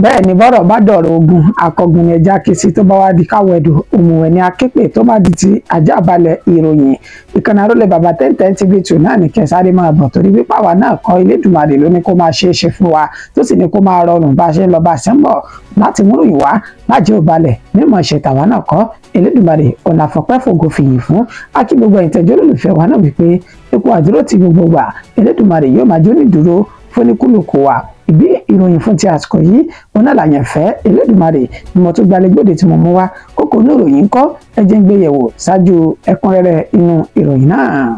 Bẹ́ẹ̀ ni bọ́rọ̀ bá dọ̀rọ̀ ogun, akọgun ni ẹja ké sí. Tó bá wá di káwọ́ ẹ̀dùn, òmùwẹ̀ ni akéèpé. Tó bá di ti àjàbalẹ̀ ìròyìn, ìkànnì Arólé Bàbá 1010 TV 2 náà ní kẹsàrí máa bọ̀, torí wípé àwa náà kọ́, Elédùmarè ló ní kó máa ṣe é ṣe fún wa, tó sì ní kó máa rọrùn bá a ṣe ń lọ bá a ṣe ń bọ̀ láti múròyìn wá lájẹ́ òbalẹ̀. Mímọ̀ ṣe tàwa náà kọ́, Elédùmarè ọ̀nà àfọ̀pẹ́ fògo fìyìn fún. Akí gbogbo ìtẹ́jọ́ olólùfẹ́ wa náà wípé ikú àdúró ti gbogbo gbà, Elédùmarè yóò máa jó ní dúró fóníkúlùkù wa. Ìbí ìròyìn fún ti àsìkò yìí, òun náà làyànfẹ́ Elédùmarè ni mo tún gbalẹ̀ tí mo mú wá. Kókó inú ìròyìn ńkọ́? Ẹ jẹ́ ń gbé yẹ̀wò ṣáájú ẹ̀kúnrẹ́rẹ́ inú ìròyìn náà.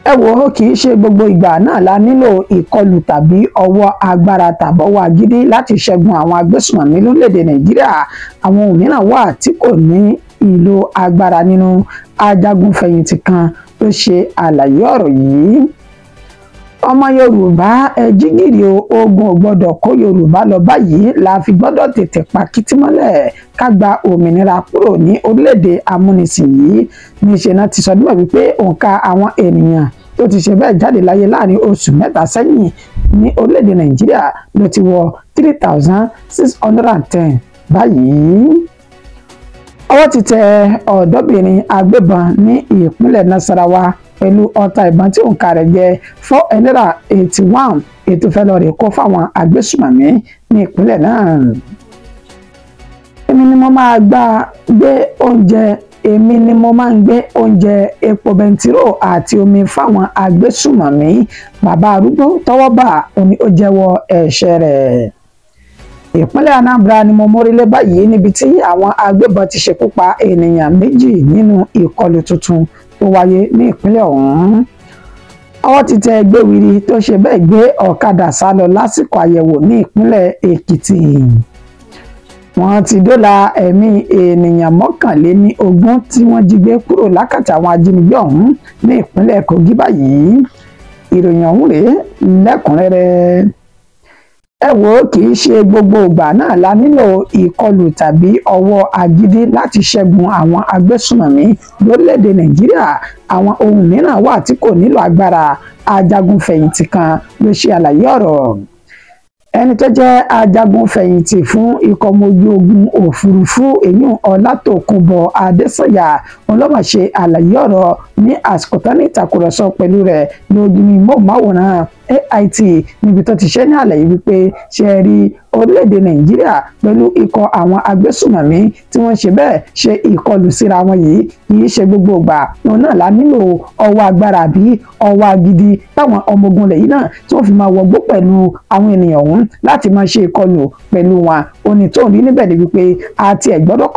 Ẹ wò ó, kì í ṣe gbogbo ìgbà náà la nílò ìkọlù tàbí ọwọ́ agbára tàbọ̀wọ́ agídí láti ṣẹ́gun àwọn agbésùnmọ̀mí lórílẹ̀‐èdè Nàìjíríà. Àwọn ohun mìíràn wà tí kò ní ìlò agbára nínú. Ajagunfẹ̀yìntì kan ló ṣe àlàyé ọ̀rọ̀ yìí. Ọmọ Yorùbá, ẹ jí gìrì o, ogun ò gbọ́dọ̀ kó Yorùbá lọ báyìí, la fi gbọ́dọ̀ tètè pa kìtì mọ́lẹ̀ ká gba òmìnira kúrò ní orílẹ̀-èdè amúnisìn yìí. Níṣẹ́ náà ti sọ nígbà wípé òǹkà àwọn ènìyàn tó ti ṣe bẹ́ẹ̀ jáde láyé láàrin oṣù 3 sẹ́yìn ní orílẹ̀-èdè Nàìjíríà ló ti wọ 3,610 báyìí. Ọwọ́ ti tẹ ọ̀dọ́bìnrin agbébọn ní ìpínlẹ̀ Nasarawa pẹ̀lú ọta ìbọn tí òǹkà rẹ̀ jẹ́ 481, ètò fẹ́ lọ rè kó fáwọn agbésùmọ̀mí ní ìpínlẹ̀ náà. Èmi ni mo máa gbé oúnjẹ, èmi ni mo máa ń gbé oúnjẹ, epo bẹntiró àti omi fáwọn agbésùmọ̀mí. Bàbá arúgbó tọ́wọ́ bà, òní ó jẹ́wọ́ ẹ̀ṣẹ̀ rẹ̀. Ìpínlẹ̀ Anambra ni mo mórílé báyìí, níbi tí àwọn agbébọn ti ṣekú pa ènìyàn 2 nínú ìkọlù tuntun tó wáyé ní ìpínlẹ̀ ọ̀hún. Ọwọ́ ti tẹ gbéwìrì tó ṣe bẹ́ẹ̀ gbé ọ̀kadà sá lọ lásìkò àyẹ̀wò ní ìpínlẹ̀ Èkìtì. Wọ́n ti dóòlà ẹ̀mí ènìyàn 21 tí wọ́n jí gbé kúrò lákàtà àwọn ajínigbé ọ̀hún ní ìpínlẹ̀ Kogi báyìí. Ìròyìn ọ̀hún rèé lẹ́kùnrẹ́rẹ́. Ẹ wò ó, kì í ṣe gbogbo ìgbà náà la nílò ìkọlù tàbí ọwọ́ agídí láti ṣẹ́gun àwọn agbésùnmọ̀mí lórílẹ̀‐èdè Nàìjíríà. Àwọn ohun mìíràn wà tí kò nílò agbára. Ajagunfẹ̀yìntì kan ló ṣe àlàyé ọ̀rọ̀. Ẹni tó jẹ́ ajagunfẹ̀yìntì fún ikọ̀ ọmọ ojú ogun òfurufú, èyún Ọlátòkunbọ̀ Adésànyà, òun ló mà ṣe àlàyé ọ̀rọ̀ ní àsìkò tán ní ìtàkùrọ̀sọ pẹ̀lú rẹ̀ lójú ní móhùnmáwòrán AIT, níbi tó ti ṣe ní àlàyé wípé ṣe rí orílẹ̀-èdè Nàìjíríà pẹ̀lú ikọ̀ àwọn agbésùnmọ̀mí tí wọ́n ṣe bẹ́ẹ̀ ṣe ìkọlù síra wọn yìí, kì í ṣe gbogbo ìgbà òun náà la nílò ọwọ́ agbára àbí ọwọ́ agídí táwọn ọmọ ogun lẹ̀ yìí náà tí wọ́n fi máa wọgbó pẹ̀lú àwọn ènìyàn ọ̀hún láti máa ṣe ìkọlù pẹ̀lú wọn. Òní tó ń rí níbẹ̀ ni wípé àti ẹ̀gbọ́dọ̀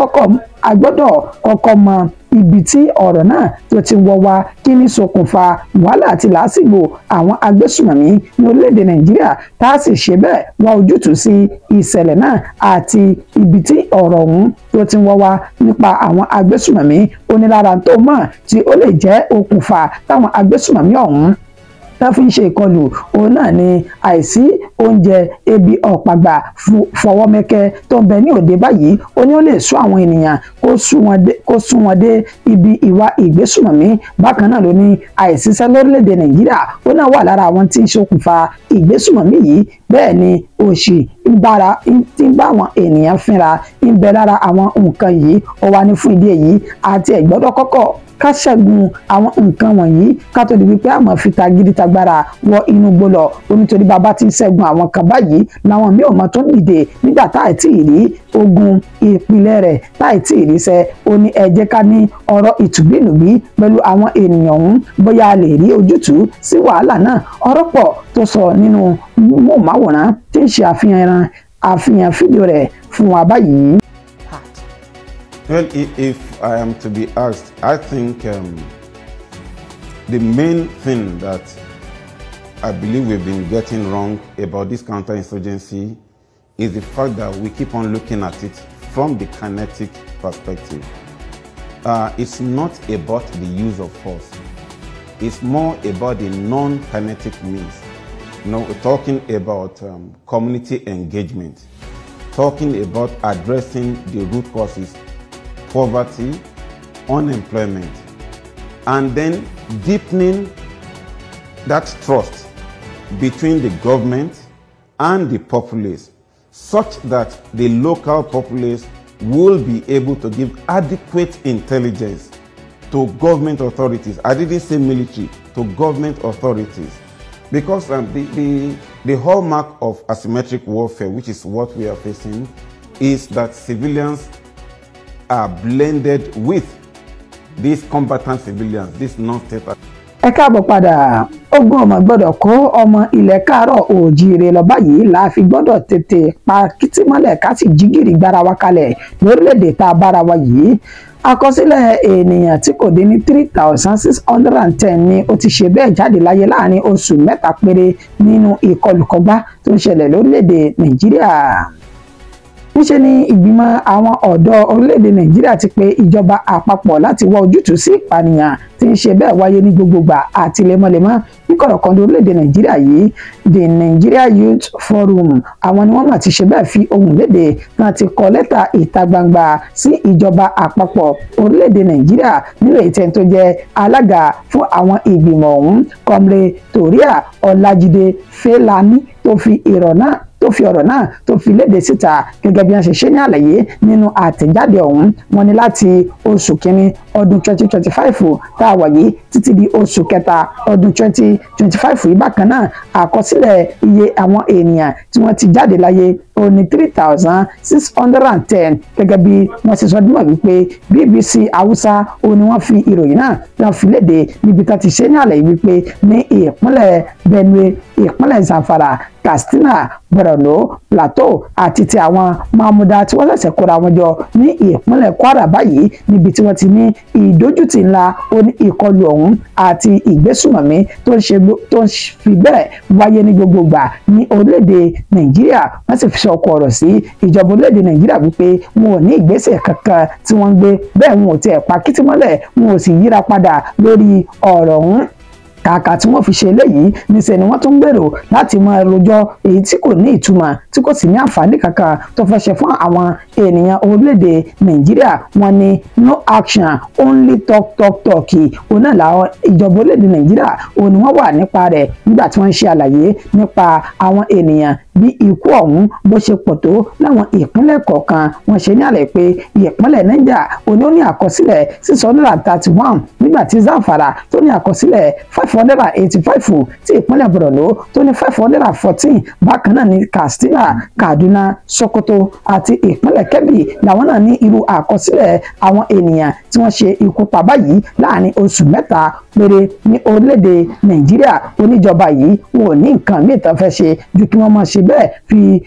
kọ́kọ́ mọ ibi tí ọ̀rọ̀ náà tó ti wọ́ wá, kí ní ṣokùnfà wàhálà àti làásìgbò àwọn agbésùnmọ̀mí ní orílẹ̀-èdè Nàìjíríà, tá a sì ṣe bẹ́ẹ̀ wá ojútùú sí ìṣẹ̀lẹ̀ náà àti ibi tí ọ̀rọ̀ ọ̀hún tó ti wọ́ wá nípa àwọn agbésùnmọ̀mí. Ó ní lára tó mọ̀ tí ó lè jẹ́ okùnfà táwọn agbésùnmọ̀mí ọ̀hún tá fi ń ṣe ìkọlù, òun náà ni àìsí oúnjẹ, ebi ọ̀pàgbà fọwọ́mẹ́kẹ́ tó ń bẹ ní òde báyìí. Ó ní ó lè sún àwọn ènìyàn kó sún wọn dé ibi ìwà ìgbésùnmọ̀mí. Bákan náà ló ní àìsíṣẹ́ lórílẹ̀‐èdè Nàìjíríà, ó náà wà lára àwọn tí ń ṣokùnfà ìgbésùnmọ̀mí yìí. Bẹ́ẹ̀ ni òṣì ń bá àwọn ènìyàn fínra ń bẹ lára àwọn nǹkan yìí. Ó wà ní fún ìdí èyí àti ẹ̀gbọ́dọ̀ kọ́kọ́ ká ṣẹ́gun àwọn nǹkan wọ̀nyí ká tó di wípé àmọ́ fi tagídí tagbára wọ inú igbó lọ. Nítorí bàbá ti ń ṣẹ́gun àwọn kan báyìí làwọn míì ò mọ tó ń dìde nígbà tá àìtí rí ogun ìpìlẹ̀ rẹ̀, tá àìtí ríṣẹ́. Ó ní ẹ jẹ́ ká ní ọ̀rọ̀ ìtùbínùbí pẹ̀lú àwọn ènìyàn ọ̀hún, bóyá a lè rí ojútùú sí wàhálà náà. Ọ̀rọ̀ pọ̀ tó sọ nínú móhùnmáwòrán tí ń ṣe àfihàn fídíò rẹ̀ fún wa báyìí. Well, if I am to be asked, I think the main thing that I believe we've been getting wrong about this counterinsurgency is the fact that we keep on looking at it from the kinetic perspective. It's not about the use of force. It's more about the non-kinetic means. You know, we're talking about community engagement, talking about addressing the root causes, poverty, unemployment, and then deepening that trust between the government and the populace. such that the local populace will be able to give adequate intelligence to government authorities. I didn't say military, to government authorities. Because the hallmark of asymmetric warfare, which is what we are facing, is that civilians are blended with these combatant civilians, these non-state actors. Ẹ káàbọ̀ padà. Ogun ọmọ gbọ́dọ̀ kó ọmọ ilẹ̀ káàárọ̀ òjíire lọ báyìí la fi gbọ́dọ̀ tètè pa kìtìmọ́lẹ̀ ká sì jí gìrì gbára wa kalẹ̀ lórílẹ̀‐èdè tá a bára wa yìí. Àkọsílẹ̀ ènìyàn tí kò dín ní 3,610 ni ó ti ṣe bẹ́ẹ̀ jáde láyé láàrin oṣù 3 péré nínú ìkọlùkọgbá tó ń ṣẹlẹ̀ lórílẹ̀‐èdè Nàìjíríà. Níṣe ni ìgbìmọ̀ àwọn ọ̀dọ́ orílẹ̀-èdè Nàìjíríà ti pe ìjọba àpapọ̀ láti wá ojútùú sí ìpànìyàn tí ń ṣe bẹ́ẹ̀ wáyé ní gbogbogbà àti lemọ́lemọ́ ní kọ̀rọ̀kọ̀ndọ̀ orílẹ̀-èdè Nàìjíríà yìí. The Nigeria Youth Forum àwọn ni wọ́n mà ti ṣe bẹ́ẹ̀ fi ohùn léde náà ti kọ lẹ́tà ìta gbangba sí ìjọba àpapọ̀ orílẹ̀-èdè Nàìjíríà nílò ìtẹ́ tó jẹ́ alága fún àwọn ìgbìmọ̀ ọ̀hún, Comrade Toria Ọlájídé Fẹ́lání, tó fi ọ̀rọ̀ náà tó fi léde síta gẹ́gẹ́ bí wọ́n ṣe ṣe ní àlàyé nínú àtẹ̀jáde ọ̀hún. Wọ́n ní láti oṣù kínní ọdún 2025 tá a wà yìí títí di oṣù kẹta ọdún 2025 yìí bákan náà, àkọsílẹ̀ iye àwọn ènìyàn tí wọ́n ti jáde láyé ó ní 3,610 gẹ́gẹ́ bí wọ́n ṣe sọ dímọ̀ wípé BBC Hausa ó ní wọ́n fi ìròyìn náà wọ́n fi léde níbi tá ti ṣe ní àlàyé wípé ní ìpínlẹ̀ Benue, ìpínlẹ̀ Zamfara, Katsina, Borno, Plateau àti ti àwọn Mamuda tí wọ́n ṣẹ̀ṣẹ̀ kóra wọn jọ ní ìpínlẹ̀ Kwara báyìí níbi tí wọ́n ti ní ìdójútì ńlá ó ní ìkọlù ọ̀hún àti ìgbésùmọ̀mí tó ń fi bẹ́ẹ̀ wáyé ní gbogbo ìgbà ní orílẹ̀-èdè Nàìjíríà. Wọ́n sì fi sọkọ ọ̀rọ̀ sí ìjọba orílẹ̀-èdè Nàìjíríà wípé wọn ò ní ìgbésẹ̀ kankan tí wọ́n ń gbé, bẹ́ẹ̀ wọn ò tiẹ̀ pa kìtìmọ́lẹ̀, wọn ò sì yíra padà lórí ọ̀rọ̀ ọ̀hún. Kàkà tí wọ́n fi ṣe eléyìí níṣẹ́ ni wọ́n tún gbèrò láti máa rojọ́ èyí tí kò ní ìtumọ̀ tí kò sì ní àǹfààní kankan tó fẹ́ ṣe fún àwọn ènìyàn orílẹ̀-èdè Nàìjíríà. Wọ́n ní no action, only talk talk talk. Òun náà làwọn ìjọba orílẹ̀-èdè Nàìjíríà òun ni wọ́n wà nípa rẹ̀ nígbà tí wọ́n ń ṣe àlàyé nípa àwọn ènìyàn bí ikú ọ̀hún bó ṣe pọ̀ tó láwọn ìpínlẹ̀ kọ̀ọ̀kan. Wọ́n ṣe ní àlàyé pé ìpínlẹ̀ Niger òun ó ní àkọsílẹ̀ 631 nígbà tí Zamfara tó ní àkọsílẹ̀ 585, tí ìpínlẹ̀ Borno tó ní 514, bákan náà ní Katsina, Kaduna, Sokoto àti ìpínlẹ̀ Kebbi làwọn náà ní irú àkọsílẹ̀ àwọn ènìyàn tí wọ́n ṣe ikú pa báyìí láàrin oṣù 3 péré ní orílẹ̀-èdè Nàìjíríà. Oníjọba yìí wọn ò ní nǹkan míì tán fẹ́ ṣe ju kí wọ́n máa ṣe bẹ́ẹ̀ fi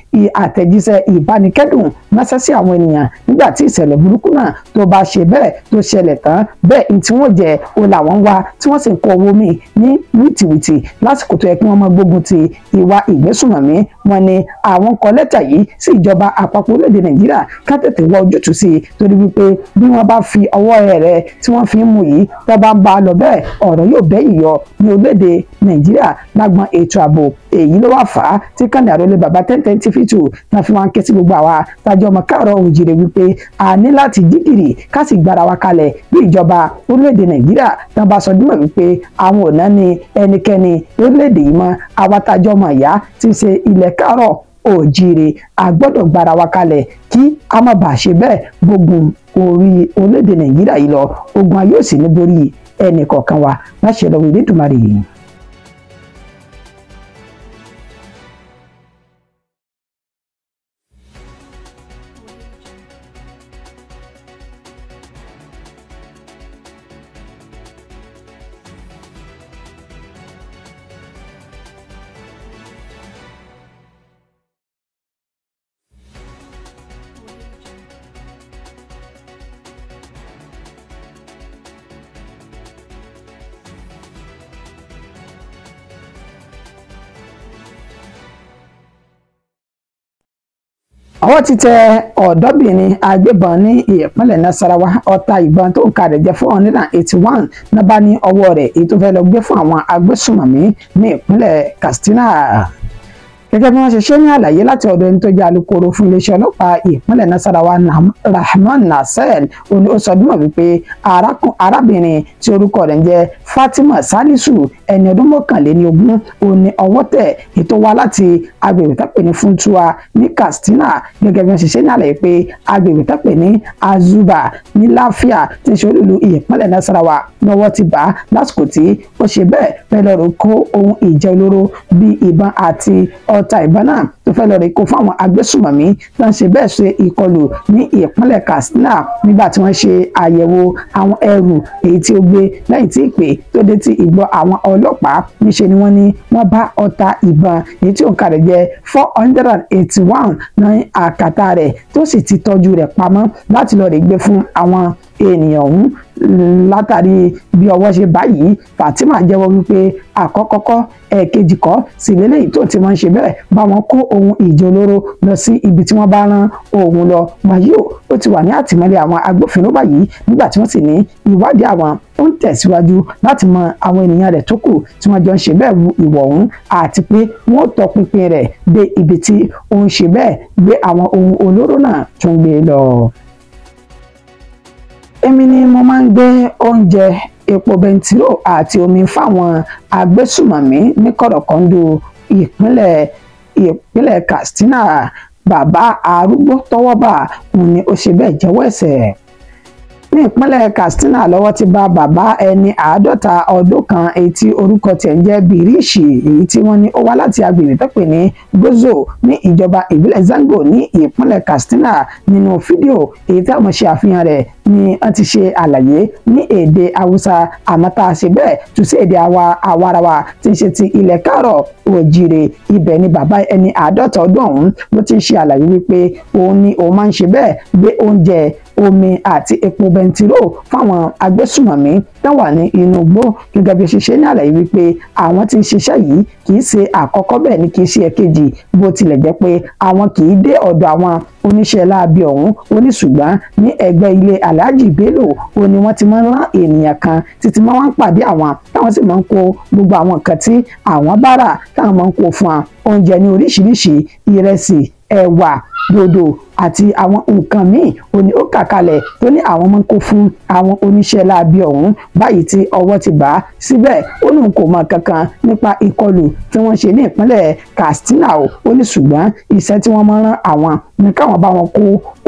àtẹ̀jíṣẹ́ ìbánikẹ́dùn ránṣẹ́ sí àwọn ènìyàn nígbà tí ìṣẹ̀lẹ̀ burúkú náà tó bá ṣe bẹ́ẹ̀ tó ṣẹlẹ̀ tán, bẹ́ẹ̀ ní tí wọ́n jẹ ó làwọn wá tí wọ́n sì ń kó owó míì ní wìtìwìtì lásìkò tó yẹ kí wọ́n máa gbógun ti ìwà ìgbésùnmọ̀mí. Wọ́n ní àwọn kọ lẹ́tà yìí sí ìjọba àpapọ̀ orílẹ̀-èdè Nàìjíríà ká tètè wá ojútùú sí i torí wípé bí wọ́n bá fi ọwọ́ rẹ̀ tí wọ́n fi ń mú yìí tó bá ń bá a lọ bẹ́ẹ̀ ọ̀rọ̀ yóò bẹ́yìn yọ ní orílẹ̀-èdè Nàìjíríà lágbọn ètò ààbò. Èyí ló wá fà á tí kànnì àròlé bàbá 1010 TV2 náà fi wá ń ké sí gbogbo àwa tájọ́ ọmọ káàárọ̀ òjìrè wípé a ní láti jígìrì ká sì gbára wa kalẹ̀ bí ìjọba orílẹ̀-èdè Nàìjíríà tán bá sọ dímọ̀ wípé àwọn ò ná ní ẹnikẹ́ni orílẹ̀-èdè yìí mọ́. Àwa tájọ́ ọmọ ìyá tí ń ṣe ilẹ̀ káàárọ̀ òjìrè a gbọ́dọ̀ gbára wa kalẹ̀ kí a má bàa ṣe bẹ́ẹ̀ gbógun orí orílẹ̀-èdè Nàìjíríà yìí lọ. Ogun ayé ò sì ní borí ẹnì kọ̀ọ̀kan wa láṣẹ lọ́wọ́ Elédùmarè yìí. Ọwọ́ ti tẹ ọ̀dọ́bìnrin agbébọn ní ìpínlẹ̀ Nasarawa. Ọta ìbọn tó ń ka rẹ̀ jẹ́ 481 náà bá ní ọwọ́ rẹ̀ èyí tó fẹ́ lọ gbé fún àwọn agbésùnmọ̀mí ní ìpínlẹ̀ Katsina. Gẹ́gẹ́ bí wọ́n ṣe ṣe ní àlàyé láti ọ̀dọ̀ ẹni tó jẹ́ alukoro fún iléeṣẹ́ ọlọ́pàá ìpínlẹ̀ Nasarawa, Rahman Nasel, ó ní ó sọ dímọ̀ wípé arábìnrin tí orúkọ rẹ̀ ń jẹ́ Fatima Salisu, ẹni ọdún 21, ó ní ọwọ́ tẹ̀, ètò wá láti agbègbè tó pè ní Funtua ní Katsina. Gẹ́gẹ́ bí wọ́n ṣe ṣe ní àlàyé pé agbègbè tó pè ní Azuba ní Láfíà tí ń ṣe olúlu ìpínlẹ̀ Nasarawa lọ́wọ́ ti bá lásìkò tí ó ṣe bẹ́ẹ̀ fẹ́ lọ́ọ́ kó ohun ìjà olóró bíi ìbọn àti ọta ìbọn náà tó fẹ́ lọ́ọ́ kó fún àwọn agbésùmọ̀mí tó ń ṣe bẹ́ẹ̀ ṣe ìkọlù ní ìpínlẹ̀ Katsina. Nígbà tí wọ́n ṣe àyẹ̀wò àwọn ẹrù èyí tí ó gbé lẹ́yìn tí ìpè tó dé tí ìgbọ́ àwọn ọlọ́pàá, níṣe ni wọ́n ní wọ́n bá ọta ìbọn èyí tí òǹkà rẹ̀ jẹ́ 481 ní àkàtà rẹ̀, tó sì ti tọ́jú rẹ̀ pamọ́ láti lọ́ọ́ rè gbé fún àwọn ènìyàn ọ̀hún. Látàrí bí ọwọ́ ṣe báyìí, Fatima jẹ́wọ́ wípé àkọ́kọ́kọ́ ẹ̀ẹ̀kejì kọ́ sì lélẹ́yìí tó ti máa ń ṣe bẹ́ẹ̀ bá wọn kó ohun ìjà olóró lọ sí ibi tí wọ́n bá rán òun lọ. Wàyí o, ó ti wà ní àtìmọ́lé àwọn agbófinró báyìí, nígbà tí wọ́n sì ní ìwádìí àwọn ó ń tẹ̀síwájú láti mọ àwọn ènìyàn rẹ̀ tó kù tí wọ́n jọ ń ṣe bẹ́ẹ̀ wu ìwọ̀ ọ̀hún, àti pé wọ́n tọpinpin rẹ̀ dé ibi tí ó ń ṣe bẹ́ẹ̀ gbé àwọn ohun olóró náà tó ń gbé lọ. Èmi ni mo máa ń gbé oúnjẹ, epo bẹntiró àti omi fáwọn agbésùmọ̀mí ní kọ̀rọ̀kọ́ńdù ìpínlẹ̀ Katsina. Bàbá arúgbó tọ́wọ́ bà òun ni ó ṣe bẹ́ẹ̀ jẹ́wọ́ ẹ̀ṣẹ̀. Ní ìpínlẹ̀ Katsina lọ́wọ́ ti bá bàbá ẹni 50 ọdún kan èyí tí orúkọ tiẹ̀ ń jẹ́ Bíríṣì, èyí tí wọ́n ní ó wá láti agbègbè tó pè ní Gozo ní ìjọba ìbílẹ̀ Zango ní ìpínlẹ̀ Katsina. Nínú fídíò èyí tí àwọn ṣe àfihàn rẹ̀ ni wọ́n ti ṣe àlàyé ní èdè Haúsá, àmọ́ tá a ṣe bẹ́ẹ̀ tú sí èdè àwarawa tí ń ṣe ti ilẹ̀ káàrọ̀ òjìrè. Ibẹ̀ ni bàbá ẹni 50 ọdún ọ̀hún ló ti ń ṣe àlàyé wípé òun ni òun máa ń ṣe bẹ́ẹ̀ gbé oúnjẹ, omi àti epo bẹntiró fáwọn agbésùmọ̀mí tó wà ní inú igbó. Gẹ́gẹ́ bí ṣiṣẹ́ ní àlàyé wípé àwọn tí ń ṣiṣẹ́ yìí kì í ṣe àkọ́kọ́, bẹ́ẹ̀ ni kì í ṣe ẹ̀kejì, bó tilẹ̀ jẹ́ pé àwọn kì í dé ọ̀dọ̀ àwọn oníṣẹ́ láabi ọ̀hún. Ó ní ṣùgbọ́n ní ẹgbẹ́ ilé Alhaji Bello ó ní wọ́n ti máa ń rán ènìyàn kan títí máa ń pàdé àwọn, táwọn sì máa ń kó gbogbo àwọn nǹkan tí àwọn bá rà táwọn máa ń kó fún wa, oúnjẹ ní oríṣiríṣi, ìrẹsì, ẹ̀wà, dòdò àti àwọn nǹkan míì. Ó ní ó kà kalẹ̀ tó ní àwọn máa ń kó fún àwọn oníṣẹ́ láabi ọ̀hún. Báyìí tí ọwọ́ ti bá síbẹ̀, ó lóun kò mọ kankan nípa ìkọlù tí wọ́n ṣe ní ìpínlẹ̀ Katsina o. Ó ní ṣùgbọ́n iṣẹ́ tí wọ́n máa ń rán àwọn ní káwọn bá wọn kó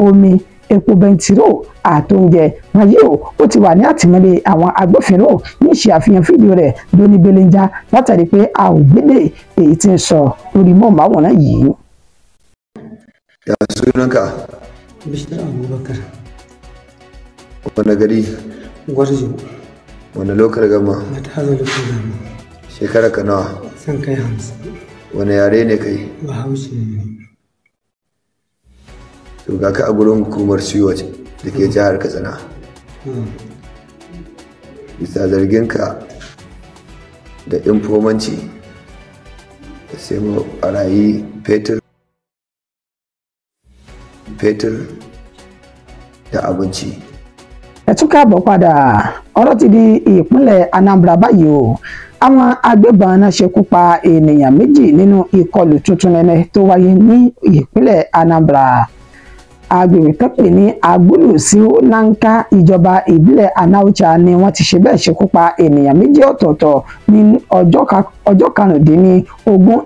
omi, epo bẹntiró àtóúnjẹ. Wáyé o, ó ti wà ní àtìmọ́lé àwọn agbófinró ní ìṣe àfihàn fídíò rẹ̀ lóní belenja látàrí pé a ò gbélé èyí tí ń sọ lórí mọ́ọ̀máwòrán yìí. Ya sunanka? Bishir Abubakar. Wane gari? Gwarzo. Wane lokar gama? Mataza lokar gama. Shekara ka nawa? Zan kai 50. Wane yare ne kai? Bahaushe ne. To ga ka a gurin hukumar Siwat da ke jihar Katsina. Bisa zarginka da infomanci da sai mu barayi fetur da abinci. Ẹ tún káàbọ̀ padà. Ọ̀rọ̀ ti di ìpínlẹ̀ Anambra báyìí o. Àwọn agbébọn náà ṣekú pa ènìyàn méjì nínú ìkọlù tuntun nẹ́nẹ́ tó wáyé ní ìpínlẹ̀ Anambra. Agbègbè tó pè ní Agbulu sí Nanka, ìjọba ìbílẹ̀ Anaucha ni wọ́n ti ṣe bẹ́ẹ̀ ṣekú pa ènìyàn méjì ọ̀tọ̀ọ̀tọ̀ ní ọjọ́ 15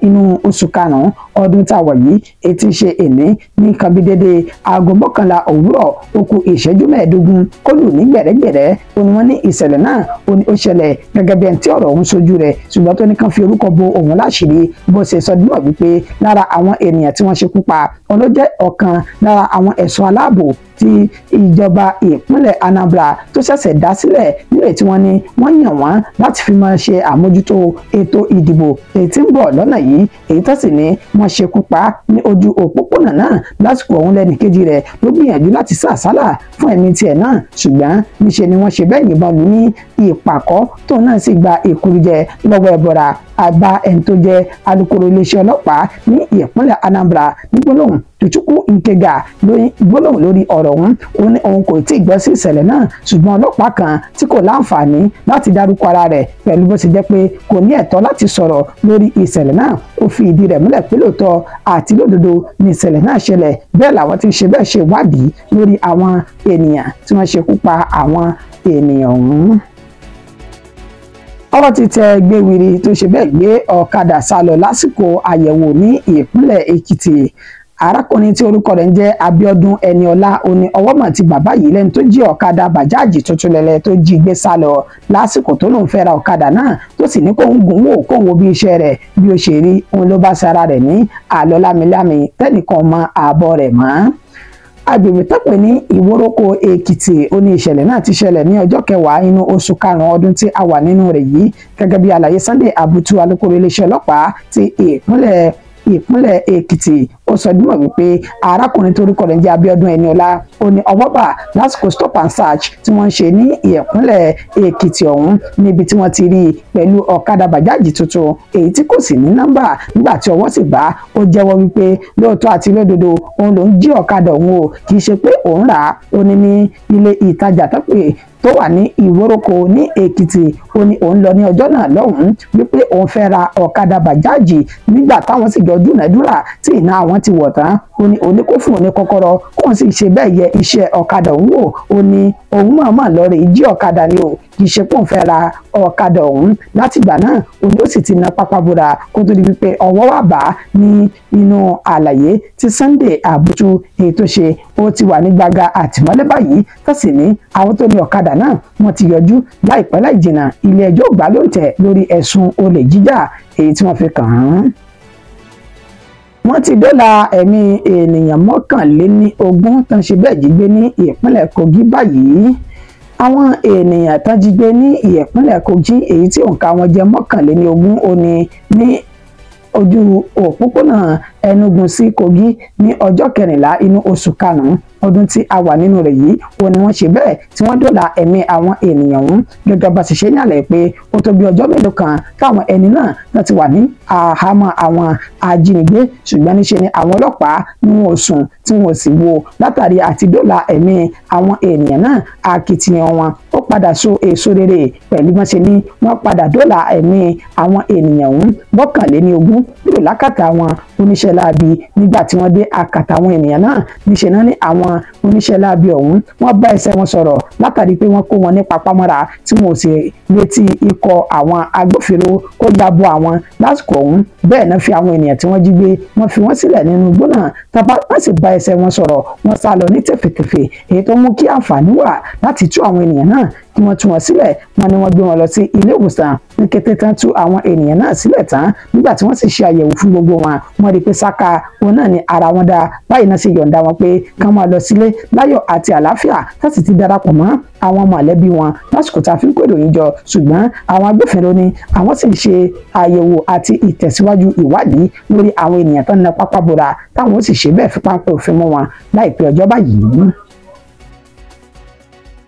inú oṣù karùn-ún ọdún tá a wà yìí, etí ṣe èní ní nǹkan bí dédé aago 11 òwúrọ̀ ó kù ìṣẹ́jú 15 kó lù ní gbẹ̀rẹ́gbẹ̀rẹ́. Ó ní wọ́n ní ìṣẹ̀lẹ̀ náà ó ní ó ṣẹlẹ̀ gẹ́gẹ́ bí ẹni tí ọ̀rọ̀ ọ̀hún ṣojú rẹ̀, ṣùgbọ́n tó ní kàn fi orúkọ bo òun láṣìírí bó ṣe sọ dímọ̀ wípé lára àwọn ènìyàn tí wọ́n ṣekú pa òun ló jẹ́ ọ̀kan lára àwọn ẹ̀ṣọ́ aláàbò tí ìjọba ìpínlẹ̀ Anambra tó ṣẹ̀ṣẹ̀ dá sílẹ̀ nílẹ̀ tí wọ́n ní wọ́n yàn wọ́n láti fi máa ṣe àmójútó ètò ìdìbò èyí tí ń bọ̀ lọ́nà yìí, èyí tó sì ní wọ́n ṣekú pa ní ojú òpópónà náà. Lásìkò ọ̀hún lẹ́nì kejì rẹ̀ ló gbìyànjú láti sá àsálà fún ẹ̀mí tiẹ̀ náà, ṣùgbọ́n níṣe ni wọ́n ṣe bẹ́ẹ̀ yìnbọn lù ní ìpàkọ́, tóun náà sì gba ìkúrújẹ lọ́wọ́ ẹbọra. Àgbà ẹni tó jẹ́ alukoro iléeṣẹ́ ọlọ́pàá ní ìpínlẹ̀ Anambra ní gbólóhùn Tochukwu Nkega lórí gbólóhùn lórí ọ̀rọ̀ ọ̀rọ̀ ọ̀hún. Ó ní òun kò tí ì gbọ́ sí ìṣẹ̀lẹ̀ náà, ṣùgbọ́n ọlọ́pàá kan tí kò láǹfààní láti dárúkọ ara rẹ̀ pẹ̀lú bó ṣe jẹ́ pé kò ní ẹ̀tọ́ láti sọ̀rọ̀ lórí ìṣẹ̀lẹ̀ náà, ó fi ìdí rẹ̀ múlẹ̀ pé lóòótọ́ àti lódodo ni ìṣẹ̀lẹ̀ náà ṣẹlẹ̀. Bẹ́ẹ̀ làwọn tí ń ṣe bẹ́ẹ̀ ṣe ìwádìí lórí àwọn ènìyàn tí wọ́n ṣekú pa àwọn ènìyàn ọ̀hún. Ọwọ́ ti tẹ Gbéwìrì tó ṣe bẹ́ẹ̀ gbé ọ̀kadà sá lọ lásìkò àyẹ̀wò ní ìpínlẹ̀ Èkìtì. Arákùnrin tí orúkọ rẹ̀ ń jẹ́ Abíọ́dún Ẹniọlá ó ní ọwọ́ mọ̀ ti bàbá yìí lẹ́ni tó jí ọ̀kadà bàjáàjì tuntun lẹ́lẹ́ tó jí gbé sá lọ lásìkò tó lóun fẹ́ ra ọ̀kadà náà, tó sì ní kóun gùn wò kóun wo bí iṣẹ́ rẹ̀ bí ó ṣe rí, òun ló bá sara rẹ̀ ní àlọ́ lámilámi tẹ́nìkan mọ ààbọ̀ rẹ̀ mọ́. Agbègbè tó pè ní Ìwórókò Èkìtì ó ní ìṣẹ̀lẹ̀ náà ti ṣẹlẹ̀ ní ọjọ́ kẹwàá inú oṣù karùn-ún ọdún tí a wà nínú rẹ̀ yìí, gẹ́gẹ́ bí àlàyé Sunday Abutu, alukoro iléeṣẹ́ ọlọ́pàá ti ìpínlẹ̀ Èkìtì. Ó sọ dímọ̀ wípé arákùnrin tó orúkọ rẹ̀ ń jẹ́ Abíọ́dún Ẹniọlá ó ní ọwọ́ bà lásìkò stop and search tí wọ́n ń ṣe ní ìpínlẹ̀ Èkìtì ọ̀hún, níbi tí wọ́n ti rí i pẹ̀lú ọ̀kadà bàjáàjì tuntun èyí tí kò sì ní nọ́mbà. Nígbà tí ọwọ́ sì bá, ó jẹ́wọ́ wípé lóòótọ́ àti lódodo òun ló ń jí ọ̀kadà òun o, kì í ṣe pé òun rà á. Ó ní ní ilé ìtajà tó pè tó wà ní Ìwórókò ní Èkìtì, ó ní òun lọ ní ọjọ́ náà lọ́hùn-ún wípé òun fẹ́ ra ọ̀kadà bàjáàjì. Nígbà táwọn sì jọ dúnàádúrà tí ìná àwọn ti wọ̀ tán, ó ní òun ní kó fún òun ní kọ́kọ́rọ́ kóun sì ṣe bẹ́ẹ̀ yẹ iṣẹ́ ọ̀kadà òun wò. Ó ní òun mọ̀ọ́mọ̀ lọ rè jí ọ̀kadà ni o, kì í ṣe pé òun fẹ́ ra ọ̀kadà òun. Látìgbà náà òun ó sì ti na pápá bora kó tó di wípé ọwọ́ wà bá ní inú àlàyé tí Sunday Abutu èyí tó ṣe. Ó ti wà ní gbàgà àtìmọ́lé báyìí, tó sì ní àwọn tó ní ọ̀kadà náà wọ́n ti yọjú láìpẹ́ láì jìnnà. Ilé ẹjọ́ gbà lóǹtẹ̀ lórí ẹ̀sùn olè jíjà èyí tí wọ́n fi kàn án. Wọ́n ti dóòlà ẹ̀mí ènìyàn 21 tán ṣe bẹ́ẹ̀ jí gbé ní ìpínlẹ̀ Kogi báyìí. Àwọn ènìyàn tán jí gbé ní ìpínlẹ̀ Kogi èyí tí òǹkà wọn jẹ́ 21 ó ní ní ojú òpópónà Enugu sí Kogi ní ọjọ́ kẹrìnlá inú oṣù karùn-ún ọdún tí a wà nínú rẹ̀ yìí, ó ní wọ́n ṣe bẹ́ẹ̀ tí wọ́n dóòlà ẹ̀mí àwọn ènìyàn ọ̀hún. Gẹ́gẹ́ bá ti ṣe ní àlàyé pé ó tó bí ọjọ́ mélòó kan táwọn ẹni náà náà ti wà ní àhámọ́ àwọn ajínigbé, ṣùgbọ́n níṣe ni àwọn ọlọ́pàá ní wọn ò sùn tí wọn ò sì wo látàrí àti dóòlà ẹ̀mí àwọn ènìyàn náà. Akitiyan wọn ó padà so èso rere pẹ̀lú bọ́n ṣe ní wọ́n padà dóòlà ẹ̀mí àwọn ènìyàn ọ̀hún 21 kúrò lákàtà àwọn oníṣẹ́ láabi. Nígbà tí wọ́n dé àkàtà àwọn ènìyàn náà, níṣe náà ní àwọn oníṣẹ́ láabi ọ̀hún wọ́n bá ẹsẹ̀ wọn sọ̀rọ̀ látàrí pé wọ́n kó wọn ní papámọ́ra tí wọn ò sì retí ikọ̀ àwọn agbófinró kó ya bo àwọn lásìkò ọ̀hún. Bẹ́ẹ̀ náà fi àwọn ènìyàn tí wọ́n jí gbé wọ́n fi wọ́n sílẹ̀ nínú igbó náà, tábà wọ́n sì bá ẹsẹ̀ wọn sọ̀rọ̀, wọ́n sá lọ ní tẹ̀fẹ̀tẹ̀fẹ̀, èyí tó mú kí àǹfààní wà láti tú àwọn ènìyàn náà kí wọ́n tú wọn sílẹ̀. Wọ́n ní wọ́n gbé wọn lọ sí ilé ìwòsàn ní kété tán tú àwọn ènìyàn náà sílẹ̀ tán. Nígbà tí wọ́n sì ṣe àyẹ̀wò fún gbogbo wọn, wọ́n rí i pé sáká òun náà ni ara wọn dá. Báyìí náà sì yọ̀ǹda wọn pé kán máa lọ sílé láyọ̀ àti àlàáfíà, tá sì ti darapọ̀ mọ́ àwọn mọ̀lẹ́bí wọn lásìkò tá a fi ń kó ìròyìn jọ. Ṣùgbọ́n àwọn agbófinró ni àwọn sì ń ṣe àyẹ̀wò àti ìtẹ̀síwájú ìwádìí lórí àwọn ènìyàn tó ń na pápá bora, táwọn ó sì ṣe bẹ́ẹ̀ fi páńpẹ́ òfin mú wọn láìpẹ́ ọjọ́ báyìí.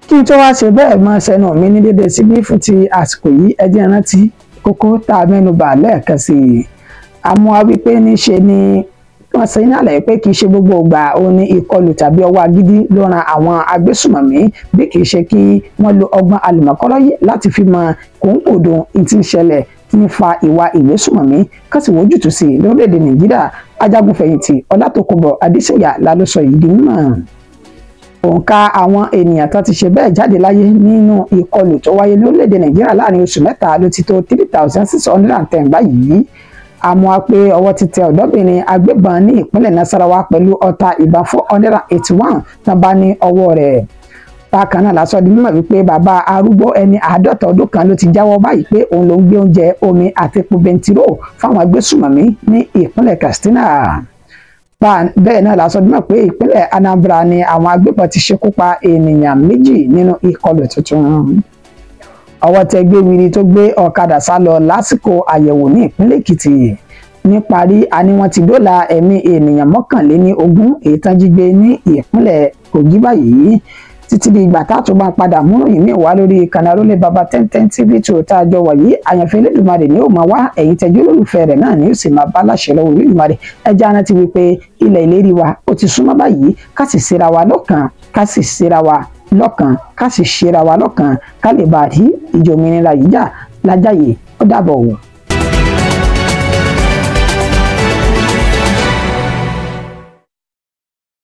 Kí n tó wá ṣe bẹ́ẹ̀ mọ́ sẹ́nu mi ní dédé síbí fún ti àsìkò yìí, ẹ jẹ́ rántí kókó tá a mẹ́nu bà lẹ́ẹ̀kan sí i. Àmọ́ wípé níṣe ni wọ́n ṣe ní àlàyé pé kì í ṣe gbogbo ìgbà ó ní ìkọlù tàbí ọwọ́ agídí ló ran àwọn agbésùmọ̀mí, bí kì í ṣe kí wọ́n lo ọgbọ́n àlùmọ̀kọ́rọ́ yìí láti fi mọ kòńkòdùn tí ń ṣẹlẹ̀ tí ń fa ìwà ìgbésùmọ̀mí kásì wójútùú sí i lórílẹ̀‐èdè Nàìjíríà. Ajagunfẹ̀yìntì Ọlátòkunbọ̀ Adéṣèyà la ló sọ yìí di mímọ̀. Òǹkà àwọn ènìyàn tó ti ṣe bẹ́ẹ̀ jáde láyé nínú ìkọlù tó wáyé lórílẹ̀‐èdè Nàìjíríà láàrin oṣù mẹ́ta ló ti tó 3,610 báyìí. Àmọ́ pé ọwọ́ ti tẹ ọ̀dọ́bìnrin agbébọn ní ìpínlẹ̀ Nasarawa pẹ̀lú ọta ìbọn 481 tán bá ní ọwọ́ rẹ̀. Bákan náà lásọ di mímọ̀ wípé bàbá arúgbó ẹni 50 ọdún kan ló ti jáwọ́ báyìí pé òun ló ń gbé oúnjẹ, omi àti epo bẹntiró fáwọn agbésùmọ̀mí ní ìpínlẹ̀ Katsina. Bẹ́ẹ̀ náà lásọ di mímọ̀ pé ìpínlẹ̀ Anambra ni àwọn agbébọn ti ṣekú pa ènìyàn 2 nínú ìkọlù tuntun. Ọwọ́ tẹ Gbéwìrì tó gbé ọ̀kadà sá lọ lásìkò àyẹ̀wò ní ìpínlẹ̀ Èkìtì. Níparí, a ní wọ́n ti dóòlà ẹ̀mí ènìyàn 21 èyí tán jí gbé ní ìpínlẹ̀ Kogi báyìí. Títí di ìgbà tá a tún máa padà mú ìmí wá lórí ìkànnì Arólé Baba 1010 TV tó tá a jọ wà yìí, àyànfẹ́ Elédùmarè ni ó máa wá, ẹ̀yin tẹ́jú olólùfẹ́ rẹ̀ náà ni ó sì máa bá láṣẹ lọ́wọ́ Olódùmarè. Ẹja rántí wípé ilẹ̀ ìlérí wa ó ti súnmọ́ báyìí, ká sì ṣera wa lọ́kàn, ká sì ṣera wa lọ́kàn, ká sì ṣera wa lọ́kàn, ká lè bá rí ìjòmìnira yìí jà lájàyè. Ó dàbọ̀ wò.